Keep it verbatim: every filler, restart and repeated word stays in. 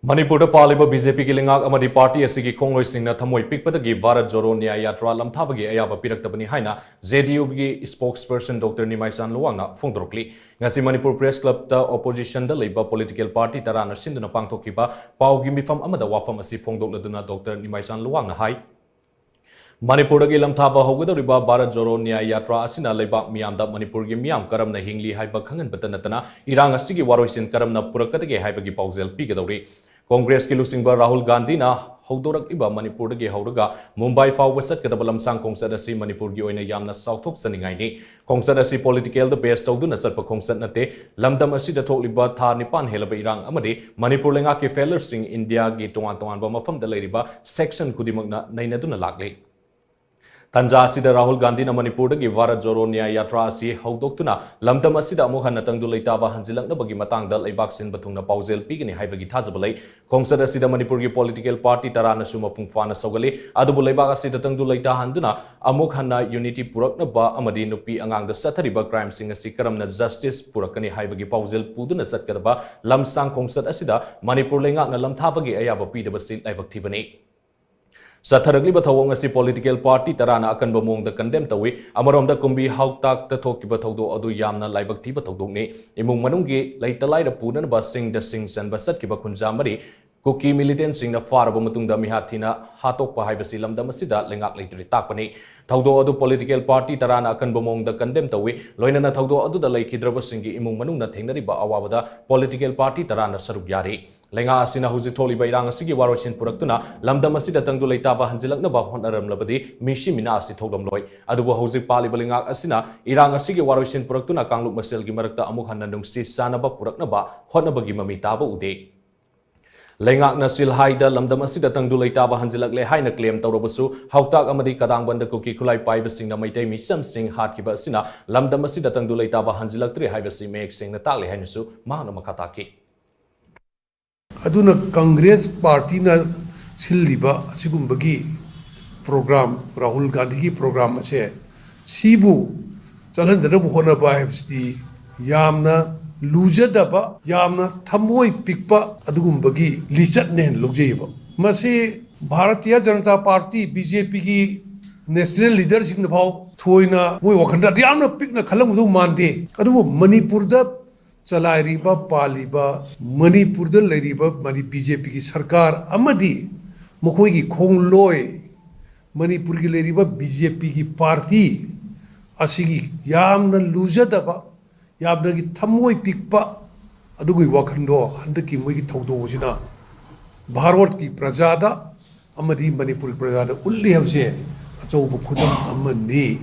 ꯃꯅꯤꯄꯨꯔꯗ ꯄꯥꯜꯂꯤꯕ B J ꯄꯤꯒꯤ ꯂꯩꯉꯥꯛ ꯑꯃꯗꯤ ꯄꯥꯔꯇꯤ ꯑꯁꯤꯒꯤ ꯈꯣꯡꯂꯣꯏꯁꯤꯡꯅ ꯊꯃꯣꯏ ꯄꯤꯛꯄꯗꯒꯤ ꯚꯥꯔꯠ ꯖꯣꯔꯣ ꯅ꯭ꯌꯥꯌ ꯌꯥꯇ꯭ꯔꯥ ꯂꯝꯊꯥꯕꯒꯤ ꯑꯌꯥꯕ ꯄꯤꯔꯛꯇꯕꯅꯤ ꯍꯥꯏꯅ ꯖꯦ ꯗꯤ ꯌꯨꯒꯤ ꯁ꯭ꯄꯣꯛꯁꯄꯔꯁꯟ ꯗꯣꯛꯇꯔ ꯅꯤꯃꯥꯏꯆꯥꯟ ꯂꯨꯋꯥꯡꯅ ꯐꯣꯡꯗꯣꯔꯛꯂꯤ꯫ ꯉꯁꯤ ꯃꯅꯤꯄꯨꯔ ꯄ꯭ꯔꯦꯁ ꯀ꯭ꯂꯕꯇ ꯑꯣꯄꯣꯖꯤꯁꯟꯗ ꯂꯩꯕ ꯄꯣꯂꯤꯇꯤꯀꯦꯜ ꯄꯥꯔꯇꯤ ꯇꯔꯥꯅ ꯁꯤꯟꯗꯨꯅ ꯄꯥꯡꯊꯣꯛꯈꯤꯕ ꯄꯥꯎꯒꯤ ꯃꯤꯐꯝ ꯑꯃꯗ ꯋꯥꯐꯝ ꯑꯁꯤ ꯐꯣꯡꯗꯣꯛꯂꯗꯨꯅ ꯗꯣꯛꯇꯔ ꯅꯤꯃꯥꯏꯆꯥꯟ ꯂꯨꯋꯥꯡꯅ ꯍꯥꯏ, ꯃꯅꯤꯄꯨꯔꯗꯒꯤ ꯂꯝꯊꯥꯕ ꯍꯧꯒꯗꯧꯔꯤꯕ ꯚꯥꯔꯠ ꯖꯣꯔꯣ ꯅ꯭ꯌꯥꯌ ꯌꯥꯇ꯭ꯔꯥ ꯑꯁꯤꯅ ꯂꯩꯕꯥꯛ ꯃꯤꯌꯥꯝꯗ ꯃꯅꯤꯄꯨꯔꯒꯤ ꯃꯤꯌꯥꯝ ꯀꯔꯝꯅ ꯍꯤꯡꯂꯤ ꯍꯥꯏꯕ ꯈꯪꯍꯟꯕꯇ ꯅꯠꯇꯅ ꯏꯔꯥꯡ ꯑꯁꯤꯒꯤ ꯋꯥꯔꯣꯏꯁꯤꯟ ꯀꯔꯝꯅ ꯄꯨꯔꯛꯀꯗꯒꯦ ꯍꯥꯏꯕꯒꯤ ꯄꯥꯎꯖꯦꯜ ꯄꯤꯒꯗꯧꯔꯤ꯫ ꯀꯣꯡꯒ꯭ꯔꯦꯁꯀꯤ ꯂꯨꯆꯤꯡꯕ ꯔꯥꯍꯨꯜ ꯒꯥꯟꯙꯤꯅ ꯍꯧꯗꯣꯔꯛꯂꯤꯕ ꯃꯅꯤꯄꯨꯔꯗꯒꯤ ꯍꯧꯔꯒ ꯃꯨꯝꯕꯥꯏ ꯐꯥꯎꯕ ꯆꯠꯀꯗꯕ ꯂꯝꯁꯥꯡ ꯈꯣꯡꯆꯠ ꯑꯁꯤ ꯃꯅꯤꯄꯨꯔꯒꯤ ꯑꯣꯏꯅ ꯌꯥꯝꯅ ꯆꯥꯎꯊꯣꯛꯆꯅꯤꯡꯉꯥꯏꯅꯤ꯫ ꯈꯣꯡꯆꯠ ꯑꯁꯤ ꯄꯣꯂꯤꯇꯤꯀꯦꯜꯗ ꯕꯦꯁ ꯇꯧꯗꯨꯅ ꯆꯠꯄ ꯈꯣꯡꯆꯠ ꯅꯠꯇꯦ꯫ ꯂꯝꯗꯝ ꯑꯁꯤꯗ ꯊꯣꯛꯂꯤꯕ ꯊꯥ ꯅꯤꯄꯥꯟ ꯍꯦꯜꯂꯕ ꯏꯔꯥꯡ ꯑꯃꯗꯤ ꯃꯅꯤꯄꯨꯔ ꯂꯩꯉꯥꯛꯀꯤ ꯐꯦꯂꯔꯁꯤꯡ ꯏꯟꯗꯤꯌꯥꯒꯤ ꯇꯣꯉꯥꯟ ꯇꯣꯉꯥꯟꯕ ꯃꯐꯝꯗ ꯂꯩꯔꯤꯕ ꯁꯦꯛꯁꯟ ꯈꯨꯗꯤꯡꯃꯛꯅ ꯅꯩꯅꯗꯨꯅ ꯂꯥꯛꯂꯤ꯫ ꯇꯟꯖꯥ ꯑꯁꯤꯗ ꯔꯥꯍꯨꯜ ꯒꯥꯟꯙꯤꯅ ꯃꯅꯤꯄꯨꯔꯗꯒꯤ ꯚꯥꯔꯠ ꯖꯣꯔꯣ ꯅ꯭ꯌꯥꯌ ꯌꯥꯇ꯭ꯔꯥ ꯑꯁꯤ ꯍꯧꯗꯣꯛꯇꯨꯅ ꯂꯝꯗꯝ ꯑꯁꯤꯗ ꯑꯃꯨꯛ ꯍꯟꯅ ꯇꯪꯗꯨ ꯂꯩꯇꯥꯕ ꯍꯟꯖꯤꯜꯂꯛꯅꯕꯒꯤ ꯃꯇꯥꯡꯗ ꯂꯩꯕꯥꯛ ꯁꯤꯟꯕ ꯊꯨꯡꯅ ꯄꯥꯎꯖꯦꯜ ꯄꯤꯒꯅꯤ ꯍꯥꯏꯕꯒꯤ ꯊꯥꯖꯕ ꯂꯩ꯫ ꯈꯣꯡꯆꯠ ꯑꯁꯤꯗ ꯃꯅꯤꯄꯨꯔꯒꯤ ꯄꯣꯂꯤꯇꯤꯀꯦꯜ ꯄꯥꯔꯇꯤ ꯇꯔꯥꯅꯁꯨ ꯃꯄꯨꯡ ꯐꯥꯅ ꯁꯧꯒꯠꯂꯤ꯫ ꯑꯗꯨꯕꯨ ꯂꯩꯕꯥꯛ ꯑꯁꯤꯗ ꯇꯪꯗꯨ ꯂꯩꯇꯥꯍꯟꯗꯨꯅ ꯑꯃꯨꯛ ꯍꯟꯅ ꯌꯨꯅꯤꯇꯤ ꯄꯨꯔꯛꯅꯕ ꯑꯃꯗꯤ ꯅꯨꯄꯤ ꯑꯉꯥꯡꯗ ꯆꯠꯊꯔꯤꯕ ꯀ꯭ꯔꯥꯏꯝꯁꯤꯡ ꯑꯁꯤ ꯀꯔꯝꯅ ꯖꯁꯇꯤꯁ ꯄꯨꯔꯛꯀꯅꯤ ꯍꯥꯏꯕꯒꯤ ꯄꯥꯎꯖꯦꯜ ꯄꯨꯗꯨꯅ ꯆꯠꯀꯗꯕ ꯂꯝꯁꯥꯡ ꯈꯣꯡꯆꯠ ꯑꯁꯤꯗ ꯃꯅꯤꯄꯨꯔ ꯂꯩꯉꯥꯛꯅ ꯂꯝꯊꯥꯕꯒꯤ ꯑꯌꯥꯕ ꯄꯤꯗꯕꯁꯤ ꯂꯥꯏꯕꯛ ꯊꯤꯕꯅꯤ꯫ ꯆꯠꯊꯔꯛꯂꯤꯕ ꯊꯧꯑꯣꯡ ꯑꯁꯤ ꯄꯣꯂꯤꯇꯤꯀꯦꯜ ꯄꯥꯔꯇꯤ ꯇꯔꯥꯅ ꯑꯀꯟꯕ ꯃꯑꯣꯡꯗ ꯀꯟꯗꯦꯝ ꯇꯧꯏ꯫ ꯑꯃꯔꯣꯝꯗ ꯀꯨꯝꯕꯤ ꯍꯥꯎꯇꯥꯛꯇ ꯊꯣꯛꯈꯤꯕ ꯊꯧꯗꯣꯛ ꯑꯗꯨ ꯌꯥꯝꯅ ꯂꯥꯏꯕꯛ ꯊꯤꯕ ꯊꯧꯗꯣꯛꯅꯤ꯫ ꯏꯃꯨꯡ ꯃꯅꯨꯡꯒꯤ ꯂꯩꯇ ꯂꯥꯏꯔ ꯄꯨꯅꯅꯕ ꯆꯤꯡꯗ ꯁꯤꯡ ꯆꯟꯕ ꯆꯠꯈꯤꯕ ꯈꯨꯟꯖꯥ ꯃꯔꯤ ꯀꯨꯀꯤ ꯃꯤꯂꯤꯇꯦꯟꯁꯤꯡꯅ ꯐꯥꯔꯕ ꯃꯇꯨꯡꯗ ꯃꯤꯍꯥꯠ ꯊꯤꯅ ꯍꯥꯠꯇꯣꯛꯄ ꯍꯥꯏꯕꯁꯤ ꯂꯝꯗꯝ ꯑꯁꯤꯗ ꯂꯩꯉꯥꯛ ꯂꯩꯇ꯭ꯔꯦ ꯇꯥꯛꯄꯅꯤ꯫ ꯊꯧꯗꯣꯛ ꯑꯗꯨ ꯄꯣꯂꯤꯇꯤꯀꯦꯜ ꯄꯥꯔꯇꯤ ꯇꯔꯥꯅ ꯑꯀꯟꯕ ꯃꯑꯣꯡꯗ ꯀꯟꯗꯦꯝ ꯇꯧꯏ꯫ ꯂꯣꯏꯅꯅ ꯊꯧꯗꯣꯛ ꯑꯗꯨꯗ ꯂꯩꯈꯤꯗ꯭ꯔꯕꯁꯤꯡꯒꯤ ꯏꯃꯨꯡ ꯃꯅꯨꯡꯅ ꯊꯦꯡꯅꯔꯤꯕ ꯑꯋꯥꯕꯗ ꯄꯣꯂꯤꯇꯤꯀꯦꯜ ꯄꯥꯔꯇꯤ ꯇꯔꯥꯅ ꯁꯔꯨꯛ ꯌꯥꯔꯤ꯫ ꯂꯩꯉꯥꯛ ꯑꯁꯤꯅ ꯍꯧꯖꯤꯛ ꯊꯣꯛꯂꯤꯕ ꯏꯔꯥꯡ ꯑꯁꯤꯒꯤ ꯋꯥꯔꯣꯏꯁꯤꯟ ꯄꯨꯔꯛꯇꯨꯅ ꯂꯝꯗꯝ ꯑꯁꯤꯗ ꯇꯪꯗꯨ ꯂꯩꯇꯥꯕ ꯍꯟꯖꯤꯜꯂꯛꯅꯕ ꯍꯣꯠꯅꯔꯝꯂꯕꯗꯤ ꯃꯤꯁꯤ ꯃꯤꯅꯥ ꯑꯁꯤ ꯊꯣꯛꯂꯝꯂꯣꯏ꯫ ꯑꯗꯨꯕꯨ ꯍꯧꯖꯤꯛ ꯄꯥꯜꯂꯤꯕ ꯂꯩꯉꯥꯛ ꯑꯁꯤꯅ ꯏꯔꯥꯡ ꯑꯁꯤꯒꯤ ꯋꯥꯔꯣꯏꯁꯤꯟ ꯄꯨꯔꯛꯇꯨꯅ ꯀꯥꯡꯂꯨꯞ ꯃꯁꯦꯜꯒꯤ ꯃꯔꯛꯇ ꯑꯃꯨꯛ ꯍꯟꯅ ꯅꯨꯡꯁꯤ ꯆꯥꯟꯅꯕ ꯄꯨꯔꯛꯅꯕ ꯍꯣꯠꯅꯕꯒꯤ ꯃꯃꯤ ꯇꯥꯕ ꯎꯗꯦ꯫ ꯂꯩꯉꯥꯛꯅ ꯁꯤꯜꯍꯥꯏꯗ ꯂꯝꯗꯝ ꯑꯁꯤꯗ ꯇꯪꯗꯨ ꯂꯩꯇꯥꯕ ꯍꯟꯖꯤꯜꯂꯛꯂꯦ ꯍꯥꯏꯅ ꯀ꯭ꯂꯦꯝ ꯇꯧꯔꯕꯁꯨ, ꯍꯥꯎꯇꯥꯛ ꯑꯃꯗꯤ ꯀꯗꯥꯡꯕꯟꯗ ꯀꯨꯀꯤ ꯈꯨꯠꯂꯥꯏ ꯄꯥꯏꯕꯁꯤꯡꯅ ꯃꯩꯇꯩ ꯃꯤꯆꯝꯁꯤꯡ ꯍꯥꯠꯈꯤꯕ ꯑꯁꯤꯅ ꯂꯝꯗꯝ ꯑꯁꯤꯗ ꯇꯪꯗꯨ ꯂꯩꯇꯥꯕ ꯍꯟꯖꯤꯜꯂꯛꯇ꯭ꯔꯦ ꯍꯥꯏꯕꯁꯤ ꯃꯌꯦꯛ ꯁꯦꯡꯅ ꯇꯥꯛꯂꯦ ꯍꯥꯏꯅꯁꯨ ꯃꯍꯥꯛꯅ ꯃꯈꯥ ꯇꯥꯈꯤ꯫ ꯑꯗꯨꯅ ꯀꯪꯒ꯭ꯔꯦꯁ ꯄꯥꯔꯇꯤꯅ ꯁꯤꯜꯂꯤꯕ ꯑꯁꯤꯒꯨꯝꯕꯒꯤ ꯄ꯭ꯔꯣꯒ꯭ꯔꯥꯝ, ꯔꯥꯍꯨꯜ ꯒꯥꯟꯙꯤꯒꯤ ꯄ꯭ꯔꯣꯒ꯭ꯔꯥꯝ ꯑꯁꯦ, ꯁꯤꯕꯨ ꯆꯠꯍꯟꯗꯅꯕ ꯍꯣꯠꯅꯕ ꯍꯥꯏꯕꯁꯤꯗꯤ ꯌꯥꯝꯅ ꯂꯨꯖꯗꯕ, ꯌꯥꯝꯅ ꯊꯃꯣꯏ ꯄꯤꯛꯄ ꯑꯗꯨꯒꯨꯝꯕꯒꯤ ꯂꯤꯆꯠꯅꯦꯅ ꯂꯧꯖꯩꯑꯕ꯫ ꯃꯁꯤ Bharatiya Janata party, B J ꯄꯤꯒꯤ ꯅꯦꯁꯅꯦꯜ ꯂꯤꯗꯔꯁꯤꯡꯅ ꯐꯥꯎ ꯊꯣꯏꯅ ꯃꯣꯏ ꯋꯥꯈꯜꯗ ꯌꯥꯝꯅ ꯄꯤꯛꯅ ꯈꯜꯂꯝꯒꯗꯧ ꯃꯥꯟꯗꯦ꯫ ꯑꯗꯨꯕꯨ ꯃꯅꯤꯄꯨꯔꯗ ꯆꯂꯥꯏꯔꯤꯕ, ꯄꯥꯜꯂꯤꯕ, ꯃꯅꯤꯄꯨꯔꯗ ꯂꯩꯔꯤꯕ ꯃꯅꯤ-, ꯕꯤ ꯖꯦ ꯄꯤꯒꯤ ꯁꯔꯀꯥꯔ ꯑꯃꯗꯤ ꯃꯈꯣꯏꯒꯤ ꯈꯣꯡꯂꯣꯏ, ꯃꯅꯤꯄꯨꯔꯒꯤ ꯂꯩꯔꯤꯕ ꯕꯤ ꯖꯦ ꯄꯤꯒꯤ ꯄꯥꯔꯇꯤ ꯑꯁꯤꯒꯤ ꯌꯥꯝꯅ ꯂꯨꯖꯗꯕ, ꯌꯥꯝꯅꯒꯤ ꯊꯃꯣꯏ ꯄꯤꯛꯄ ꯑꯗꯨꯒꯤ ꯋꯥꯈꯜꯗꯣ ꯍꯟꯗꯛꯀꯤ ꯃꯣꯏꯒꯤ ꯊꯧꯗꯣꯛ ꯑꯁꯤꯅ ꯚꯥꯔꯠꯀꯤ ꯄ꯭ꯔꯖꯥꯗ ꯑꯃꯗꯤ ꯃꯅꯤꯄꯨꯔꯒꯤ ꯄ꯭ꯔꯖꯥꯗ ꯎꯠꯂꯤ ꯍꯥꯏꯕꯁꯦ ꯑꯆꯧꯕ ꯈꯨꯗꯝ ꯑꯃꯅꯤ꯫